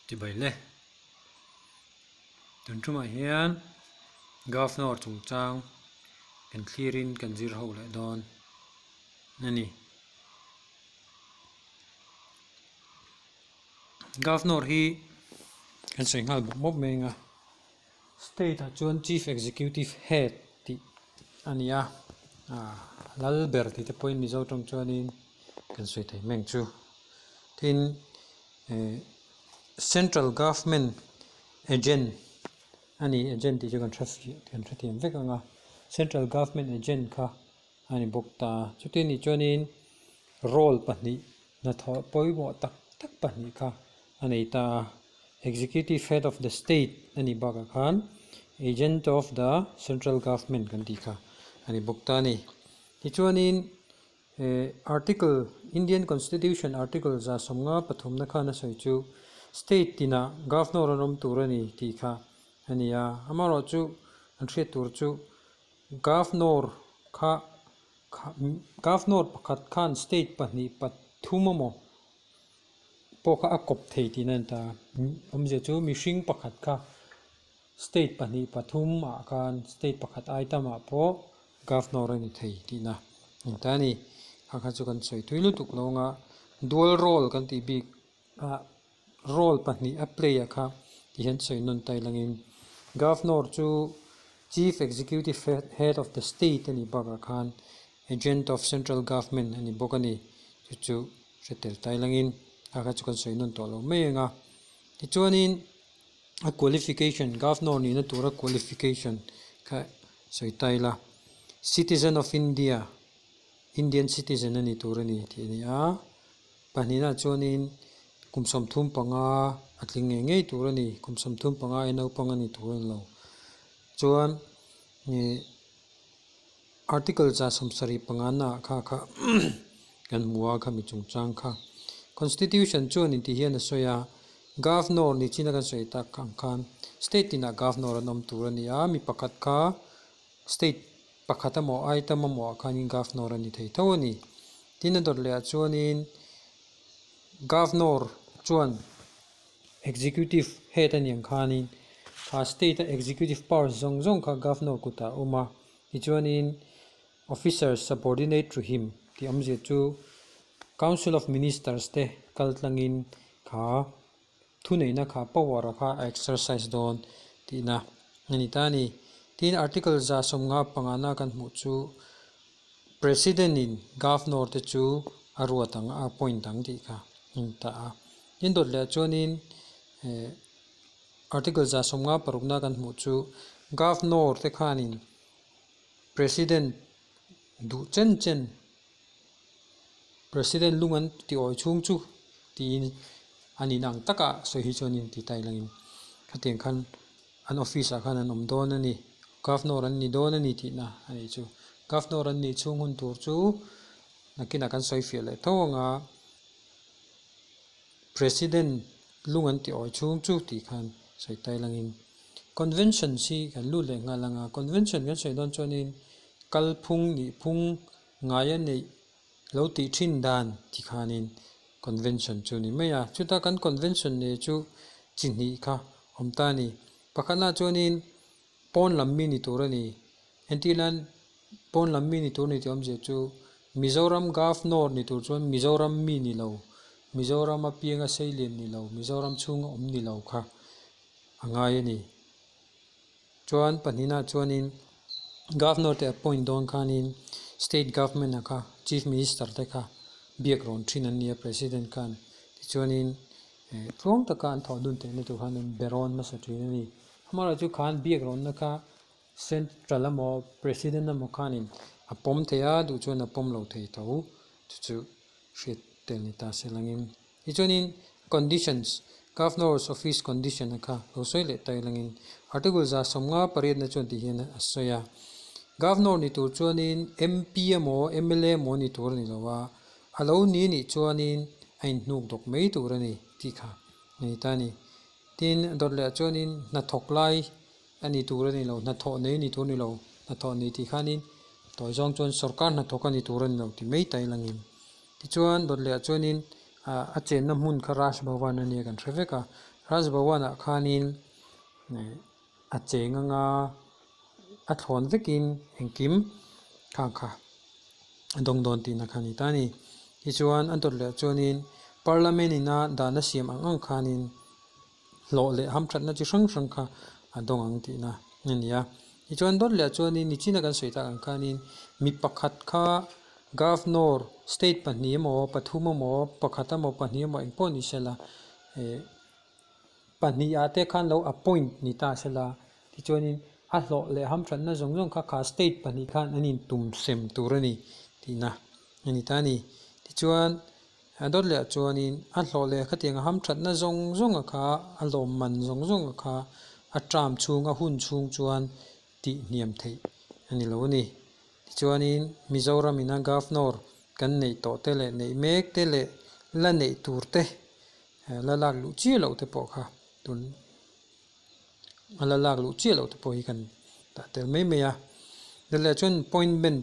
Chibai le. Tun tumah hian Governor chungchang kan thlirin kan zir ho leh dawn a ni. Governor hi kan sawi nghal bawk bawk mai ang a, State ah chuan Chief Executive Head tih a ni a, lal ber tih te pawhin Mizo tawng chuanin kan sawi thei mai ang chu. Tin eh Central Government Agent a ni, Agent tih chu kan hre kan hrethiam vek ang a, Central Government Agent kha a ni bawk ta. Chuti anih chuanin role pahnih hnathawh pawimawh tak tak pahnih kha a nei ta a, Executive Head of the State a nih bakah khan Agent of the Central Government kan tih kha a ni bawk ta a ni. Tichuanin eh Article Indian Constitution Article 153 na khan a sawi chu State tinah Governor an awm tur a ni tih kha a ni a, amaherawhchu an hriat tur chu Governor kha Governor pakhat khan State pahnih pathum emaw pawh kha a kawp thei tihna a ni ta. Awmzia chu mihring pakhat kha state pahnih pathum ah khan state pakhat item ah pawh governor a ni thei tihna a ni ta a ni. Kha kha chu kan sawi tui lutuk lo anga dual role kan tih bik ah role pahnih a play ah kha ti hian sawi nawn ta ilangin governor chu chief executive head of the state a nih bakah khan agent of central government a ni bawk a ni chu chu. Hre tel tai langin a kha chu kan sawi nawn tawh lo mai ang a. Tichuanin a qualification governor nihna tura qualification kha sawi ta ila citizen of India Indian citizen a ni tur a ni tih a ni a. Pahnihna chuanin kum 35 a tling ngei ngei tur a ni kum 35 aia naupang a ni tur a ni lo. Chuan ih Article 75 na ah kha kha kan hmu a khami chungchang kha. Constitution chuan intih hian a sawi a, Governor ni chin a kan sawi tak ang khan State tinah Governor an awm tur a ni a, mi pakhat kha State pakhat emaw item emaw ah khanin Governor a ni thei tho a ni. Tin a dawt leh ah chuanin Governor chuan Executive head a ni ang khanin kha State a Executive power zawng zawng kha Governor kutah a awm a. Tichuanin officers subordinate to him tih awmzia chu Council of Ministers te kal tlangin kha thuneihna kha power a kha a exercise dawn tihna a ni ta a ni. Tin Article 155 na kan hmuh chu President in Governor te chu a ruat ang a appoint ang tih kha a ni ta a. Tin dawt leh ah chuanin eh Article 56 na kan hmuh chu Governor te khanin President duh chen chen President lung an ti awi chhung chu tiin an in ang takah sawi hi chuan in ti ta ilangin khatiang khan an office ah khan an awm dawn a ni Governor an ni dawn a ni tihna a nih chu. Governor an nih chhung hun tur chu nakinah kan sawi fiah leh tho anga President lung an ti awi chhung chu tih khan sawi ta ilangin Convention hi kan lut leh nghal ang a, Convention kan sawi dawn chuanin kalphung nihphung ngaia neih lo tih thin dan ti khanin Convention chu a ni mai a. Chuta kan Convention nei chu chi hnih kha awm ta a ni. Pakhatnaah chuanin pawn lam mi ni tur a ni. Entirnan pawn lam mi ni tur a ni tih awmzia chu Mizoram Governor ni tur chuan Mizoram mi ni lo, Mizoram a pianga seilian ni lo, Mizoram chhunga awm ni lo kha a ngai a ni. Chuan pahnihnaah chuanin Governor te appoint dawn khanin State Government a kha Chief Minister te kha biak rawn thin an ni a President khan tichuanin eh tluang taka an thawh dun theihna tur khan an be rawn hmasa thin a ni. Amaherawhchu khan biak rawnna kha Central emaw President emaw khanin a pawm thei a duh chuan a pawm lo thei tho chu chu hriat tel ni ta se langin. Tichuanin conditions Governor's office condition a kha lo sawi leh ta ilangin Article 58 na chuan tih hian a sawi a. Governor ni tur chuanin M_P emaw M_L_A emaw ni tur a ni lo a, a lo ni nih chuanin a inhnuk dawk mai tur a ni tih kha a ni ta a ni. Tin dawt leh ah chuanin hnathawk lai a ni tur a ni lo, hnathawh nei a ni tur a ni lo, hnathawh nei tih khanin tawi zawng chuan sorkar hnathawk a ni tur a ni lo tih mai ta ilangin. Tichuan dawt leh ah chuanin ah a chenna hmun kha Raj Bhavan a nia kan hre vek a, Raj Bhavan ah khanin a cheng anga a thlawn vekin engkim khang kha a dawng dawn tihna kha a ni ta a ni. Tichuan a dawt leh chuanin parliament ina dahna siam ang ang khanin hlawh leh hamthatna chi hrang hrang kha a dawng ang tihna a ni a. Tichuan dawt leh chuanin nichina kan sawi tak ang khanin mi pakhat kha governor state pahnih emaw pathum emaw pakhat emaw pahnih emaw engpawh ni sela eh pahnih ah te khan lo appoint ni ta sela tichuanin a hlawh leh hamthatna zawng zawng kha kha state pahnih khan an intum sem tur a ni tihna a ni ta a ni. Tichuan a dawt leh ah chuanin a hlawh leh khatiang a hamthatna zawng zawng a kha a lawmman zawng zawng a kha a term chhung a hun chhung chuan tih hniam theih a ni lo a ni. Tichuanin Mizoram ina governor kan neih tawh te leh neih mek te leh la neih tur te la lak luh chiah loh te pawh kha tun a la lak luh chiah loh te pawh hi kan dah tel mai mai a. Leh chuan appointment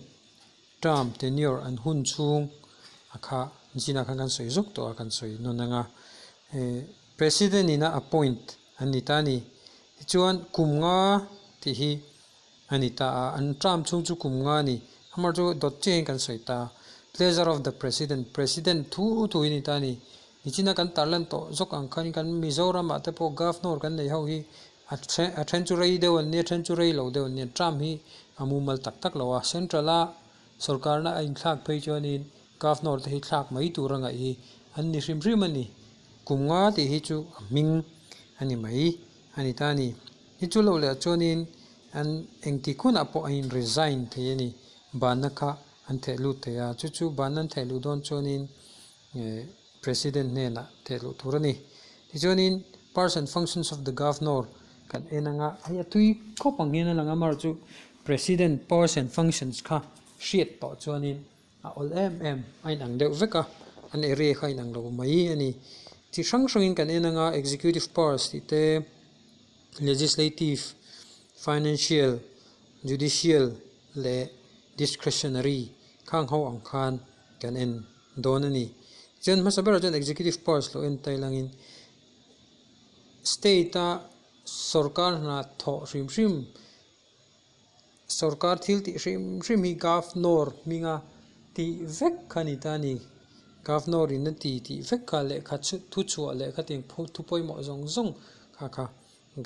term tenure an hun chhung a kha zinah khan kan sawi zawk tawh a kan sawi nawn ang a. President ina appoint an ni ta a ni. Tichuan kum nga tih hi a ni ta a, an term chhung chu kum nga a ni. Amah chu dawt chiahin kan sawi ta. Pleasure of the president, president thu thu hi a ni ta a ni. Nichina kan tarlan tawh zawk ang khan kan Mizoramah te pawh governor kan nei ho hi a then a then chu rei deuh an nia, a then chu rei lo deuh an nia. Term hi a mumal tak tak lo a, central a sorkarna a inthlak phei chuanin governor te hi thlak mai tur a ngaih hi an ni hrim hrim a ni. Kum nga tih hi chu a hming a ni mai a ni ta a ni. Hi chu lo leh chuanin an engtik hunah pawh a in resign thei a ni. Banna kha an theh lut thei a, chu chu banna an theh luh dawn chuanin President hnenah theh luh tur a ni. Tichuanin Powers and Functions of the Governor kan en anga hei a tui khawp ang hian a lang a, amaherawhchu President Powers and Functions kha hriat tawh chuanin a awl em em a inang deuh vek a, an area kha a inang lo mai a ni. Chi hrang hrangin kan en anga Executive Powers tih te, Legislative, Financial, Judicial leh Discretionary khang ho ang khan kan en dawn a ni. Chuan hmasa berah chuan Executive Powers lo en tai langin State a sorkar hna thawh hrim hrim sorkar thil tih hrim hrim hi Governor hminga tih vek kha a ni ta a ni. Governor in a ti tih vek kha lehkha thu chhuah lehkha tiang thu pawimawh zawng zawng kha kha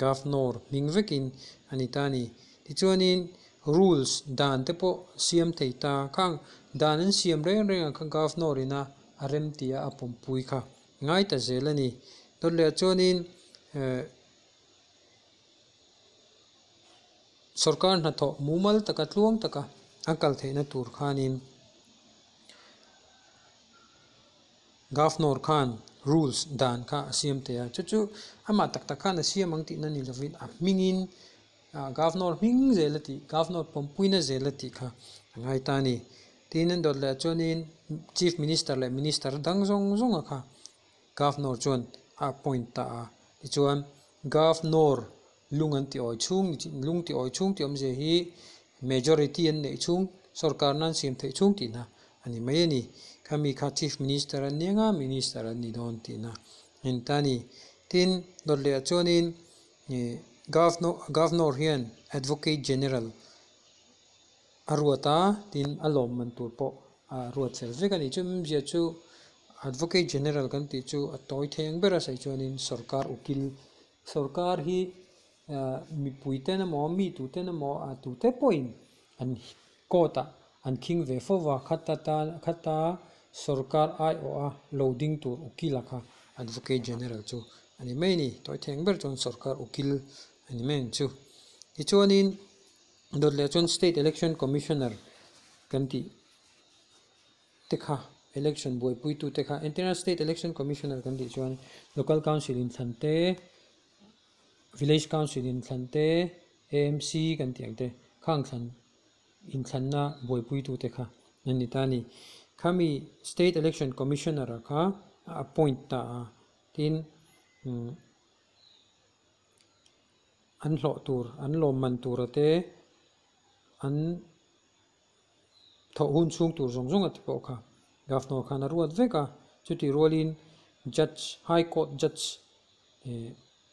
Governor hming vekin a ni ta a ni. Tichuanin rules dan te pawh siam thei ta khang dan an siam reng reng ang kha Governor ina a rem tia a pawmpui kha ngai ta zel a ni. Dawt leh chuanin eh sorkar hnathawh mumal taka tluang taka a kal theihna tur khanin Governor khan rules dan kha a siam thei a, chu chu amah tak tak khan a siam ang tihna ni lovin a hmingin Governor hming zel a tih, Governor pawmpuina zel a tih kha a ngai ta a ni. Tin an dawt leh chuanin Chief Minister leh Minister dang zawng zawnga kha Governor chuan a appoint ta a, tichuan Governor lung an ti awi chhung lung ti awi chhung tih awmzia hi majority an neih chhung sorkar nan siam theih chhung tihna a ni mai a ni. Khami kha Chief Minister an ni anga Minister an ni dawn tihna a ni ta a ni. Tin, dawt leh ah chuanin ih Governor Governor hian Advocate General a ruat a, tin a lawmman tur pawh a ruat fel vek a ni. Chu awmzia chu Advocate General kan tih chu a tawi thei ang ber a sawi chuanin sorkar ukil Sorkar hi mipui ten emaw mi tu ten emaw a tu te pawhin an court ah an khing ve fo va, khata tan khata sorkar aiawh a lo ding tur ukil a kha advocate general chu a ni mai a ni. Tawi theng ber chuan sorkar ukil a ni mai ang chu. Tichuanin dawt leh chuan state election commissioner kan tih. te kha election buaipui tu te kha entirna state election commissioner kan tih chuan local council in thlan te village council in thlan te A_M_C kan tih ang te khang thlan inthlanna buaipui tu te kha an ni ta a ni. Khami state election commissioner ah kha a appoint ta a tin umm an hlawh tur an lawmman tura te an. Thawh hun chhung tur zawng zawng a ti pawh kha Governor khan a ruat vek a, chutih rualin Judge, High Court Judge eh.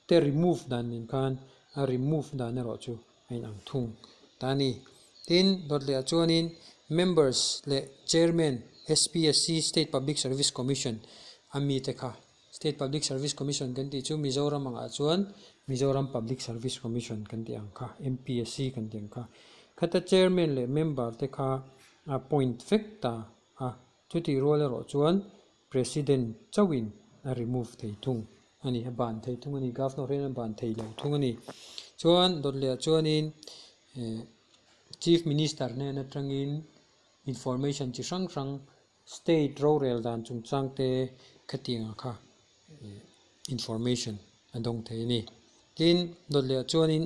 te remove dan nen khan a remove dan erawh chu a inang thung ta a ni. Tin, dawt leh ah chuanin members leh chairman SPSC, State Public Service Commission, a mite kha State Public Service Commission kan tih chu Mizoram angah chuan Mizoram Public Service Commission kan tih ang kha, MPSC kan tih ang kha. Khata chairman leh member te kha a appoint vek ta a, chutih rual erawh chuan President chauhin a remove thei thung a ni, a ban thei thung a ni, Governor hian a ban thei lo thung a ni. Chuan dawt leh ah chuanin eh Chief Minister hnen atangin information chi hrang hrang State rorel dan chungchang te khatiang kha information a dawng thei a ni. Tin, dawt leh ah chuanin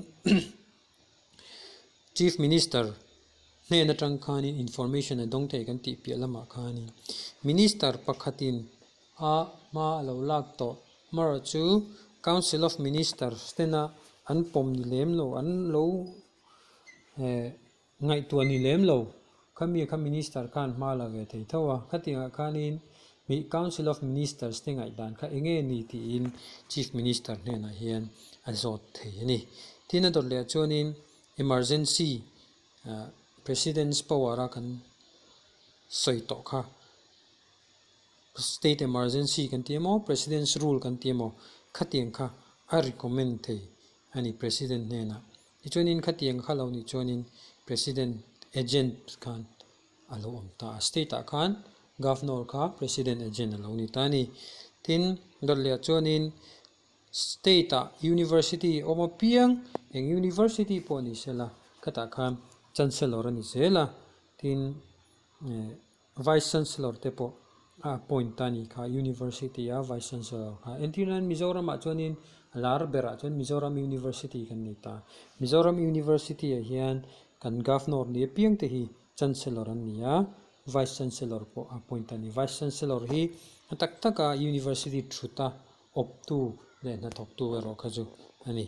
Chief Minister hnen atang khanin information a dawng thei kan tih piah lamah khanin Minister pakhatin a hma a lo lak tawh amaherawh chu Council of Ministers tena an pawm ni lem lo an lo eh Ngaihtuah ni lem lo. Khami kha Minister khan hma la ve thei tho a, khatiangah khanin mi Council of Ministers te ngaihdan kha enge ni tiin Chief Minister hnenah hian a zawt thei a ni. Tin a dawt leh chuanin Emergency President's power a kan sawi tawh kha State Emergency kan ti emaw President's Rule kan ti emaw khatiang kha a recommend thei a ni President hnenah. Tichuanin khatiang kha lo nih chuanin President agent khan a lo awm ta a, state ah khan Governor kha President agent a lo ni ta a ni. Tin, dawt leh ah chuanin state ah University awm apiang eng University pawh ni sela khatah khan Chancellor a ni zel a, tin eh Vice Chancellor te pawh a appoint ta a nih kha University a Vice Chancellor kha. Entir nan Mizoram ah chuanin a lar berah chuan Mizoram University kan nei ta. Mizoram University ah hian kan Governor ni apiang te hi Chancellor an ni a, Vice Chancellor pawh a appoint a ni. Vice Chancellor hi a tak tak a University thut a awptu leh hnathawktu erawh kha chu a ni.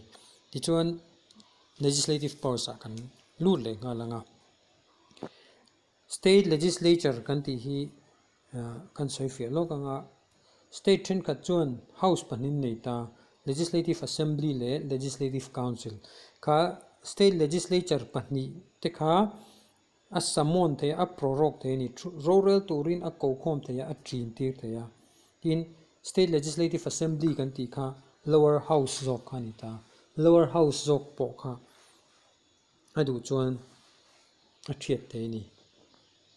Tichuan Legislative powers ah kan lut leh nghal ang a. State Legislature kan tih hi kan sawi fiah lawk ang a, State thenkhat chuan House pahnih nei ta, Legislative Assembly leh Legislative Council. Kha State Legislature pahnih te kha a summon thei a, a prorogue thei a ni. Rorel turin a kokhawm thei a, a ṭin tir thei a. Tin, State Legislative Assembly kan tih kha Lower House zawk kha a ni ta. Lower House zawk pawh kha a duh chuan a thiat thei a ni.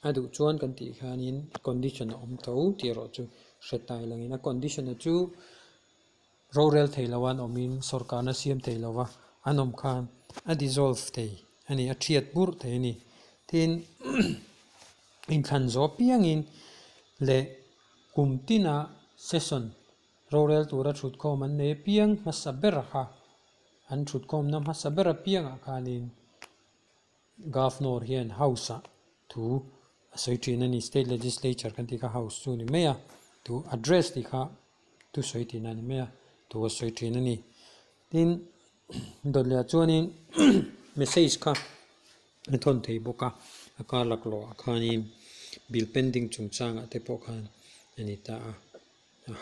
A duh chuan kan tih hianin condition a awm tho tih erawh chu hre tai langin a condition a chu rorel thei lo an awmin sawrkarna siam thei lo va an awm khan a dissolve thei a ni a thiat burh thei a ni. Tin inthlan zawh apiangin leh kum tina session rorel tura thutkhawm an nei apiang hmasa ber kha An thutkhawmna hmasa ber apiangah khanin Governor hian House ah thu a sawi thin a ni. State Legislature kan tih kha House chu a ni mai a, thu address tih kha thu sawi tihna a ni mai a, thu a sawi thin a ni. Tin, dawt leh ah chuanin message kha a thawn thei bawk a, a kar laklawh ah khanin bill pending chungchangah te pawh khan a ni ta a.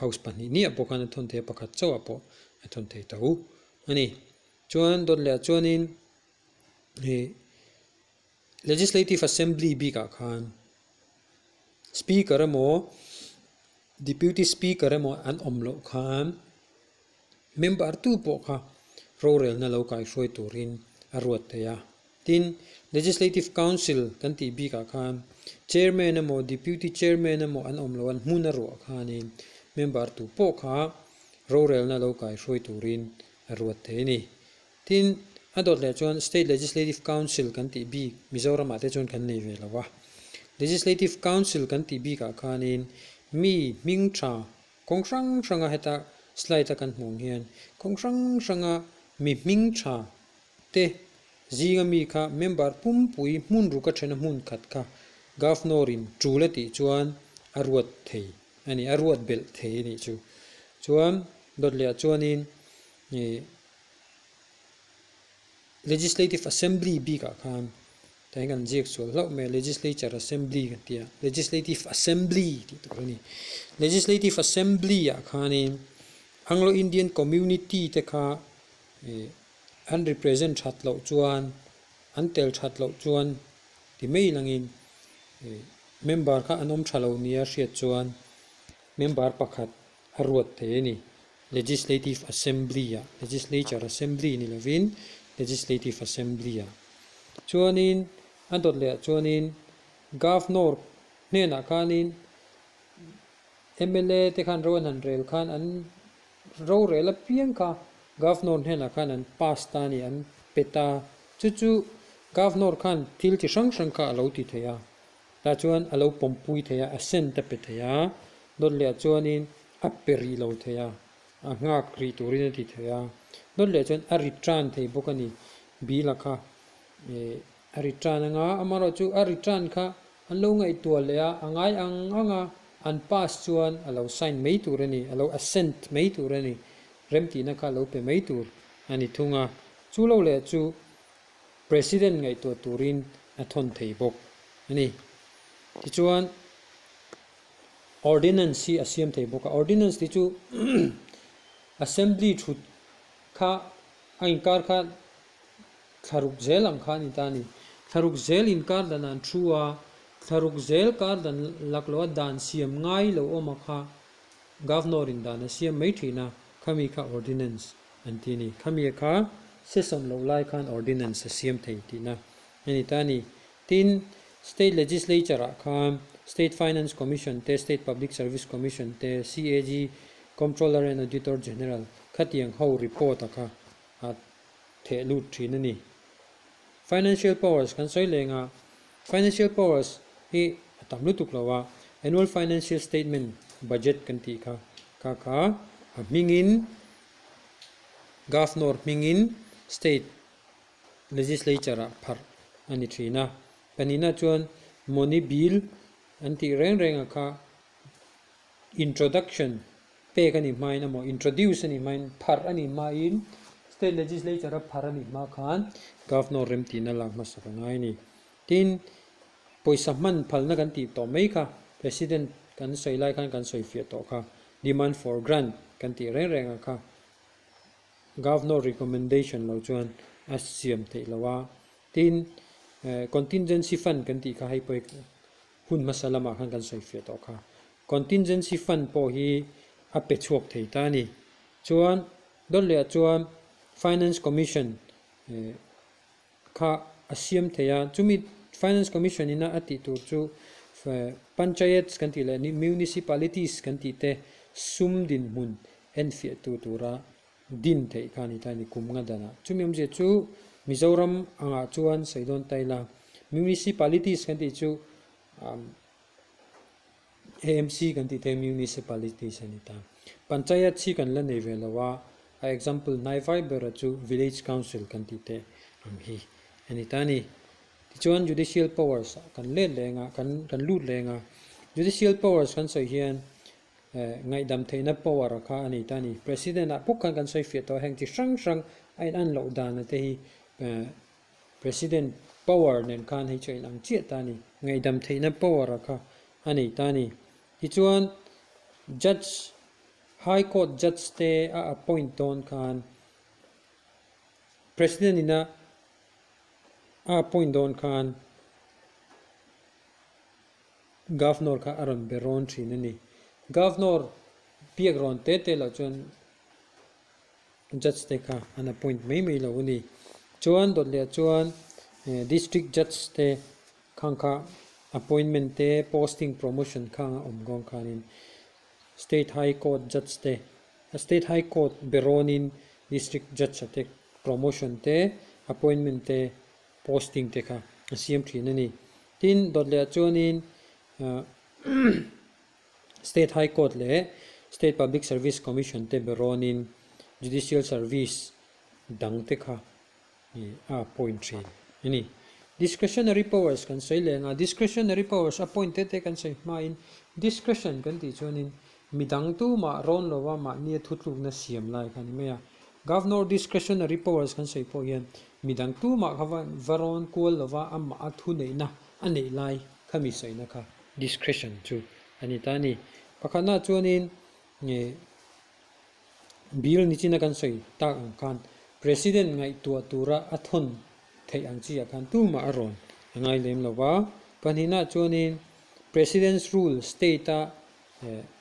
House pahnih niah pawh khan a thawn thei a, pakhat chauhah pawh a thawn thei tho a ni. Chuan dawt leh ah chuanin ih Legislative Assembly bikah khan Speaker emaw Deputy Speaker emaw an awm loh khan member tu pawh kha rorelna lo kaihruai turin a ruat thei a. Tin, Legislative Council kan tih bikah khan Chairman emaw Deputy Chairman emaw an awm loh an hmun a ruah khanin member tu pawh kha rorelna lo kaihruai turin a ruat thei a ni. Tin, a dawt leh chuan State Legislative Council kan tih bik Mizoramah te chuan kan nei ve lo a. Legislative Council kan tih bikah khanin mi hming tha kawng hrang hranga heta slide a kan hmuh ang hian kawng hrang hranga mi hming tha te zinga mi kha member pumpui hmun ruk a thena hmun khat kha Governor in tul a tih chuan a ruat thei a ni, a ruat belh thei a nih chu. Chuan dawt leh ah chuanin ih Legislative Assembly bik ah khan tah hian kan ziak sual hlauh mai a, Legislature Assembly kan ti a, Legislative Assembly tih tur a ni. Legislative Assembly ah khanin. Anglo Indian community te kha an represent that loh chuan an tel that loh chuan ti mai langin member kha an awm tha lo nia hriat chuan member pakhat a ruat thei a ni. Legislative Assembly ah Legislature Assembly ni lovin Legislative Assembly ah chuanin a dawt leh ah chuanin Governor hnenah khanin mla te khan ro an han rel khan an rorel apiang kha Governor hnenah khan an pass ta a ni an pe ta. Chu chu Governor khan thil chi hrang hrang kha a lo ti thei a, tah chuan a lo pawmpui thei a, assent a pe thei a, dawt leh ah chuanin a pe rih lo thei a, a nghak rih turin a ti thei a, dawt leh chuan a return thei bawk a ni bill a kha ih a return anga amaherawhchu a return kha an lo ngaihtuah leh a, a ngai ang ang a, an pass chuan a lo sign mai tur a ni, a lo assent mai tur a ni, remtihna kha a lo pe mai tur a ni thung a, chu lo leh chu President ngaihtuah turin a thawn thei bawk a ni. Tichuan Ordinance hi a siam thei bawk a, Ordinance tih chu Assembly thut kha a inkar kha thlaruk zel ang kha a ni ta a ni. Thlaruk zel inkar dan an thu a, thlaruk zel kar dan lak loha dan siam ngai lo awm a kha Governor in dan a siam mai thin a, khami kha Ordinance an ti a ni. Khami kha session loh lai khan Ordinance a siam thei tihna a ni ta a ni. Tin, State Legislature ah khan State Finance Commission te, State Public Service Commission te, CAG, Comptroller and Auditor General, khatiang ho report a kha a theh lut thin a ni. Financial powers kan sawi leng a, financial powers hi a tam lutuk lo a, annual financial statement budget kan tih kha kha kha a hmingin Governor hmingin state legislature ah pharh a ni thin a. Pahnihna chuan money bill an tih reng reng a kha introduction pek a nih hmain emaw introduce a nih hmain pharh a nih hmain state legislature a pharh a nih hma khan governor remtihna lak hmasak a ngai a ni. Tin, pawisa hman phalna kan tih tawh mai kha president kan sawi lai khan kan sawi fiah tawh kha demand for grant kan tih reng reng a kha governor recommendation lo chuan a siam theih lo a. Tin, contingency fund kan tih kha hei pawh hi hun hmasa lamah khan kan sawi fiah tawh kha. Contingency fund pawh hi a pe chhuak thei ta a ni. Chuan dawt leh ah chuan Finance Commission kha a siam thei a, chumi Finance Commission ina a tih tur chu Panchayats kan tih leh Municipalities kan tih te sum dinhmun enfiah tu tura din theih kha a ni ta a ni kum nga danah. Chumi awmzia chu Mizoram angah chuan sawi dawn ta ila Municipalities kan tih chu AMC kan tih te Municipalities a ni ta. Panchayat hi kan la nei ve lo a, a example hnaivai bera chu Village Council kan tih te ang hi a ni ta a ni. Tichuan Judicial Powers ah kan let leng a, kan kan lut leng a. Judicial Powers kan sawi hian ngaihdam theihna power a kha a ni ta a ni. President ah pawh khan kan sawi fiah tawh a, heng chi hrang hrang a in an loh dan te hi President power nen khan hei chu a inang chiah ta a ni. Ngaihdam theihna power a kha a nei ta a ni. Tichuan Judge, High Court Judge te a appoint dawn khan President ina a appoint dawn khan Governor kha a rawn be rawn thin a ni. Governor biak rawn te te loh chuan Judge te kha an appoint mai mai lo a ni. Chuan dawt leh chuan District Judge te khang kha appointment te posting promotion khang a awm kawng khanin State High Court Judge te State High Court be rawnin District Judge te promotion te appointment te posting te kha a siam thin a ni. Tin dawt leh chuanin State High Court leh State Public Service Commission te be rawnin Judicial Service dang te kha a appoint thin a ni. Discretionary powers kan sawi leng a, discretionary powers appoint te te kan sawi hmain discretion kan tih chuanin midang tumah rawn lova mahnia thutlukna siam lai kha a ni mai a. Governor discretionary powers kan sawi pawh hian midang tumah kha va rawn kual lova amah a thuneihna a neih lai kha mi sawina kha discretion chu a ni ta a ni. Pakhatnaah chuanin nge Bill nichina kan sawi tak ang khan President ngaihtuah tura a thawn theih ang chi ah khan tumah a rawn a ngai lem lo va. Pahnihna chuanin President's Rule state a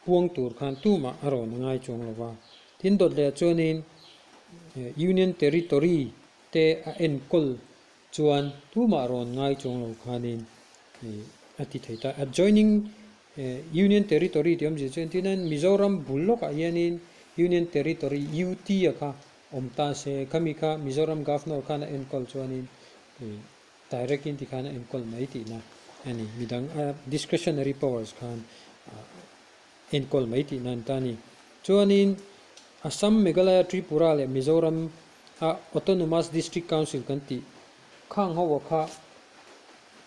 puang tur khan tumah a rawn a ngai chuang lo va. Tin dawt leh ah chuanin Union Territory te a enkawl chuan tumah rawn ngai chuang lo khanin a ti thei ta. Adjoining Union Territory tih awmzia chu entir nan Mizoram bul lawkah hianin Union Territory, UT, a kha awm ta se, khami kha Mizoram Governor khan a enkawl chuanin direct in tikhan a enkawl mai tihna a ni. Midang a discretionary powers khan enkawl mai tihna an ta a ni. Chuanin Assam, Meghalaya, Tripura leh Mizoram a Autonomous District Council kan tih khang ho kha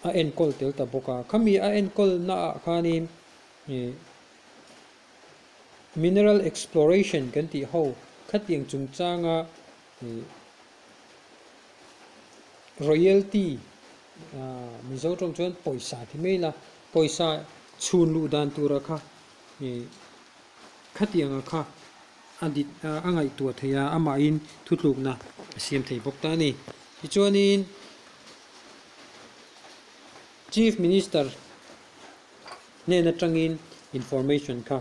a enkawl tel ta bawk a. Khami a enkawl naah khanin ih mineral exploration kan tih ho khatiang chungchanga ih royalty ah Mizo tawng chuan pawisa ti mai ila pawisa chhun luh dan tura kha ih khatianga kha a dik a ngaihtuah thei a, amahin thutlukna a siam thei bawk ta a ni. Tichuanin Chief Minister hnen atangin information kha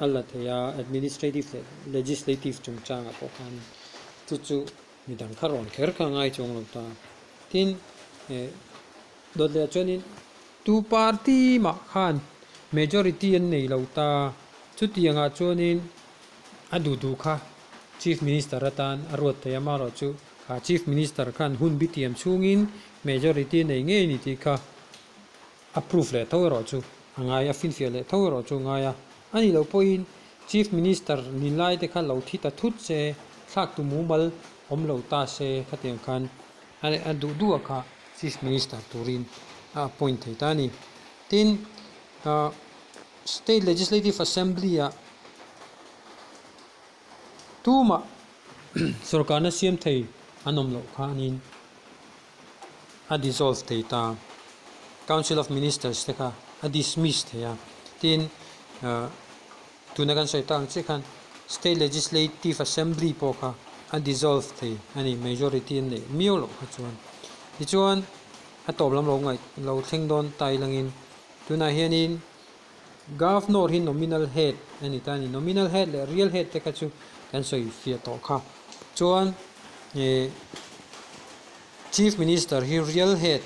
a la thei a, administrative leh legislative chungchangah pawh khan chu chu midang kha rawn kher kha a ngai chuang lo ta. Tin, dawt leh chuanin tu party mah khan majority an nei lo ta, chutiangah chuanin a duh duh kha Chief Minister atan a ruat thei a, amaherawhchu kha Chief Minister khan hun bitiam chhungin majority nei ngei ni tih kha a proof leh tho erawh chu a ngai, a finfiah leh tho erawh chu a ngai a. A nih loh pawhin Chief Minister ni lai te kha lo thi ta thut se, thlak tu mumal awm lo ta se khatiang khan a duh duh a kha Chief Minister turin a appoint thei ta a ni. Tin, State Legislative Assembly ah tumah sorkarna siam thei an awm loh khanin a dissolve thei ta. Council of Ministers te kha a dismiss thei a. Tin, tuna kan sawi tak ang chiah khan State Legislative Assembly pawh kha a dissolve thei a ni, majority an neih miau loh kha chuan. Tichuan, a tawp lam lo ngaih lo thleng dawn ta ilangin tunah hianin Governor hi nominal head a ni ta a ni. Nominal head leh real head te kha chu kan sawi fiah tawh kha. Chuan eh Chief Minister hi real head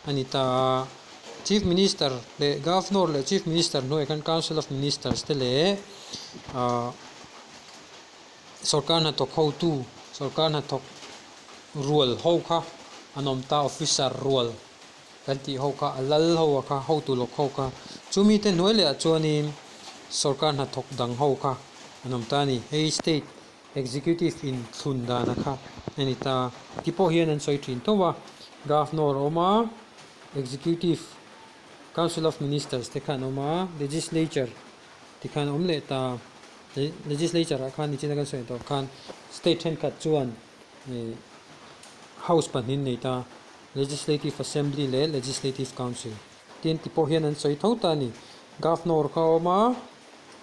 a ni ta a. Chief Minister leh Governor leh Chief Minister hnuaiah khan Council of Ministers te leh ah sorkar hnathawk hotu, sorkar hnathawk rual ho kha an awm ta, officer rual. Kan tih ho kha a lal ho a kha hotu lawk ho kha chumi te hnuai leh ah chuanin sorkar hnathawk dang ho kha an awm ta a ni. Hei state executive in thlun dan a kha a ni ta ti pawh hian an sawi thin tho a, governor a awm a, executive council of ministers te kha an awm a, legislature ti khan a awm leh ta, legislature ah khan nichina kan sawi tawh khan state thenkhat chuan ih house pahnih an nei ta. Legislative Assembly leh Legislative Council tin ti pawh hian an sawi tho ta a ni. Governor kha a awm a,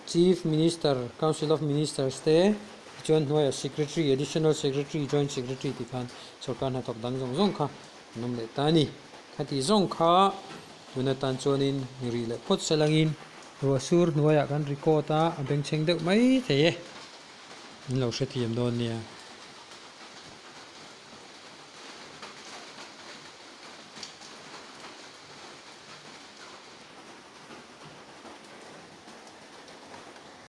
Chief Minister, Council of Ministers te, tichuan hnuaiah Secretary, Additional Secretary, Joint Secretary tih khan sorkar hnathawk dang zawng zawng kha an awm leh ta a ni. Khati zawng kha tun atan chuanin rih leh phawt selangin ruahsur hnuaiah kan record a, a bengchheng deuh mai thei e. Min lo hrethiam dawn nia.